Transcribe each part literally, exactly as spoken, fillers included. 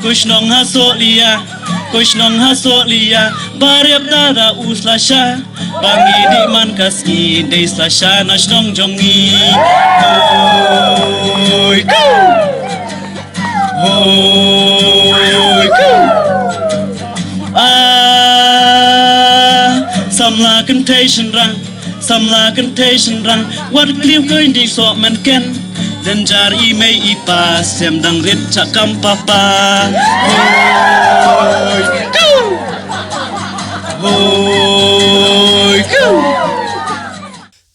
Ko shnong ha Sohliya, ko shnong ha Sohliya, ba rep da da u slasha, ba ngi dih man ka sngi dei slasha na shnong jong ngi. Hoi ko, hoi ko. Ah, samla kynthei shynrang, samla kynthei shynrang, wat kliw koi di sok men ken. Dang jar i mei i pa, sem dang rit cha kam papa. Hoi ko, hoi ko.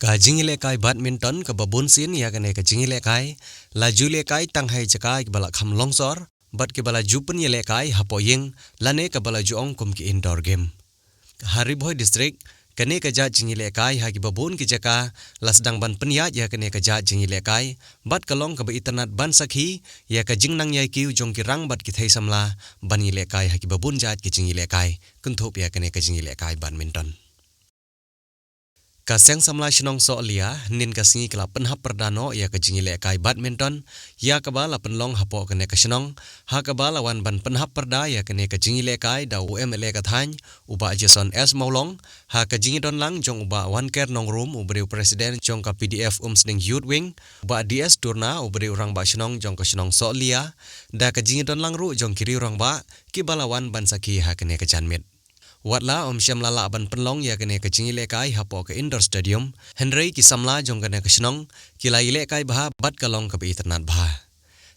Ka jingïalehkai badminton kaba bun sien ïa kane ka jingïalehkai la ju lehkai tang ha ki jaka kiba la kham longsor bad kiba la ju pynïalehkai hapoh ïing lane kaba la ju ong kum ki indoor game. Ha Ri Bhoi District, kane ka jait jingïalehkai ha kiba bun ki jaka la sdang ban pynïaid ïa kane ka jait jingïalehkai bad ka long kaba itynnad ban sakhi ïa ka jingnang ïai kiew jong ki rangbah bad ki thei samla ban ïalehkai ha kiba bun jait ki jingïalehkai kynthup ïa kane ka jingïalehkai badminton. Ka Seng Samla Shnong Sohliya hynnin ka sngi ka la pynhap pyrda noh ïa ka jingïalehkai badminton ïa kaba la pynlong hapoh kane ka shnong, ha kaba la wan ban pynhap pyrda ïa kane ka jingïalehkai da u M L A ka thaiñ, u Bah Jason S Mawlong, ha ka jingïadon lang jong u Bah Wanker Nongrum, uba dei u president jong ka P D F Umsning Youth Wing, u Bah D S Durna, uba dei u rangbah shnong jong ka shnong Sohliya, da ka jingïadon lang ruh jong ki riew rangbah kiba la wan ban sakhi ha kane ka janmiet. Wat la ym shym la lah ban pynlong ïa kane ka jingïalehkai hapoh ka indoor stadium, hynrei ki samla jong kane ka shnong ki la ïalehkai bha bad ka long kaba itynnad bha.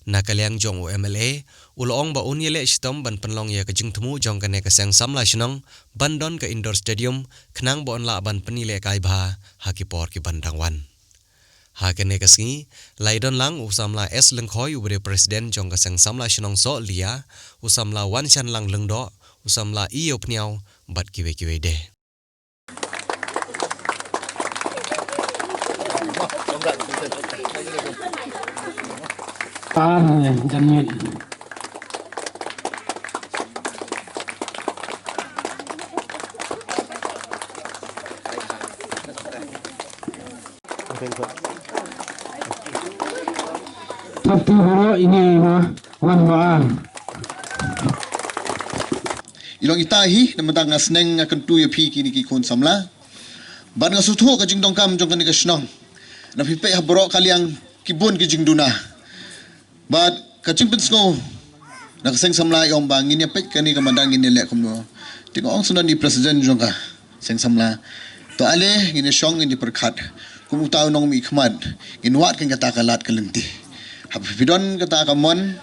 Na ka liang jong u M L A, u la ong ba un ïaleh shitom ban pynlong ïa ka jingthmu jong kane ka Seng Samla Shnong ban don ka indoor stadium khnang ba yn lah ban pynïalehkai bha ha ki por kiban dang wan. Ha kane ka sngi, la ïadon lang u samla S Lyngkhoi, uba dei president jong ka Seng Samla Shnong Sohliya, u samla Wanshanlang Lyngdoh, u samla Ïewphniaw bad kiwei kiwei de. Ar, eh, janmiet. Safety hero ini, ha, wan ba. I long ita hi, namar nga sneng nga kyntu ïa phi kine ki khun samla. Bad nga sngewthuh ka jingdonkam jong kane ka shnong. Na phi peit ha baroh ka liang ki bun ki jingduna. Bad ka jingpynsngew na ka Seng Samla i ong ba ngin ïa peit kane ka madan ngin ïa leh kumno. Te nga ong sngewdon i president jong ka Seng Samla. To ale ngin ïa shong ngin ïa pyrkhat kum uta u nongmihkhmat, ngin wad kan kata ka lad ka lynti. Haba phi don kata ka mon,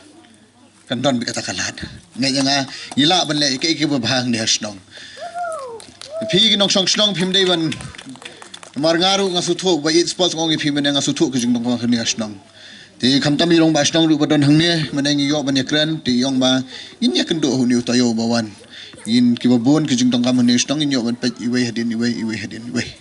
kan don beit kata ka lad. Ngeit ïa nga, ngi lah ban leh ïa kaei kaei ba bha hangne ha shnong. Phi ki nongshong shnong phim dei ban, namar nga ruh nga sngewthuh ba ïeit sports, nga ong ïa phi mynne nga sngewthuh ka jingdonkam hangne ha shnong. Te khamtam i rangbah shnong ruh ba don hangne mynne ngi ïoh ban ïakren, te i ong ba ngin ïakynduh ha une u taïew ba wan. Ngin kiba bun ka jingdonkam hangne ha shnong ngin ïoh ban peit iwei hadien iwei, iwei hadien iwei.